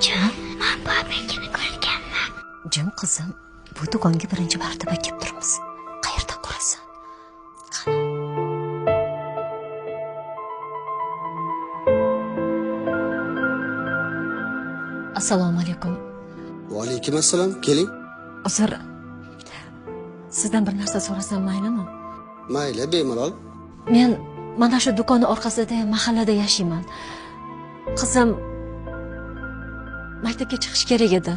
Jim, Men bu obyektni ko'rganman. Jim qizim, bu do'konga birinchi marotaba kelib turibmiz. Qayerda ko'rasan? Qani? Assalomu alaykum. Va alaykum assalom, keling. Uzr, sizdan bir narsa so'rasam maylimi? Mayli, bemalol. Men mana shu do'konni orqasida mahallada yashayman. Qizim maktabga chiqish kerak edi.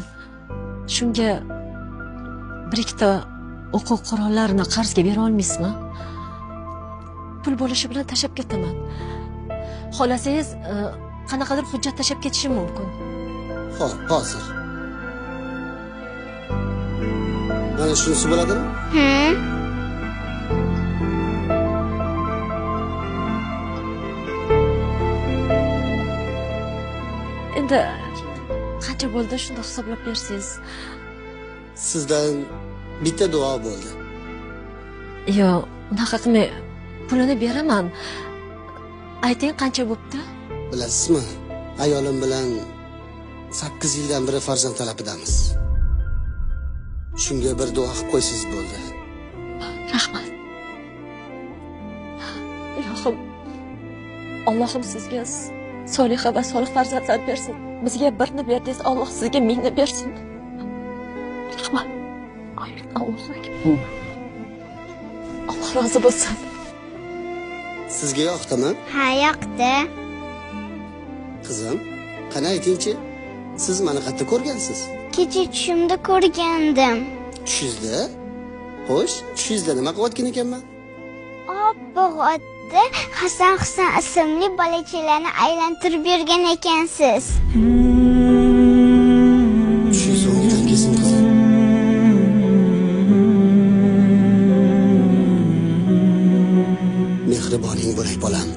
Shunga bir ikkita o'quv qurollarini qarzga bera olmaysizmi? Pul bo'lishi bilan tashlab ketaman. Xohlasangiz, qanaqadir hujjat tashlab ketishim mumkin. Xo'p, hozir. Mana shunisi bo'ladimi? Endi qancha bo'ldi shunda hisoblab bersangiz. Sizdan bitta duo bo'ldi. Yo'q, unaqa qilmay, pulini beraman. Ayting qancha bo'pti? Bilasizmi, ayolim bilan 8 yildan beri farzand talabidamiz. Shunga bir duo qilib qo'ysangiz bo'ldi. Rahmat. Ilohim, Allohim sizga soliha va solih farzandlar bersin. Bizga birni berdingiz, Alloh sizga mingni bersin. Rahmat. Allohu akbar. Alloh rozi bo'lsin. Sizga yoqdimi? Ha, yoqdi. Qizim, qani aytingchi, siz meni qayerda ko'rgansiz? Kecha tushimda ko'rgandim. Tushingizda? Xo'sh, tushingizda nima qilayotgan ekanman? Oppoq otda Hasan Husan ismli bolachalarni aylantirib yurgan ekansiz. Tushingiz o'ngdan kelsin qizim. Mehriboning bo'lay bolam.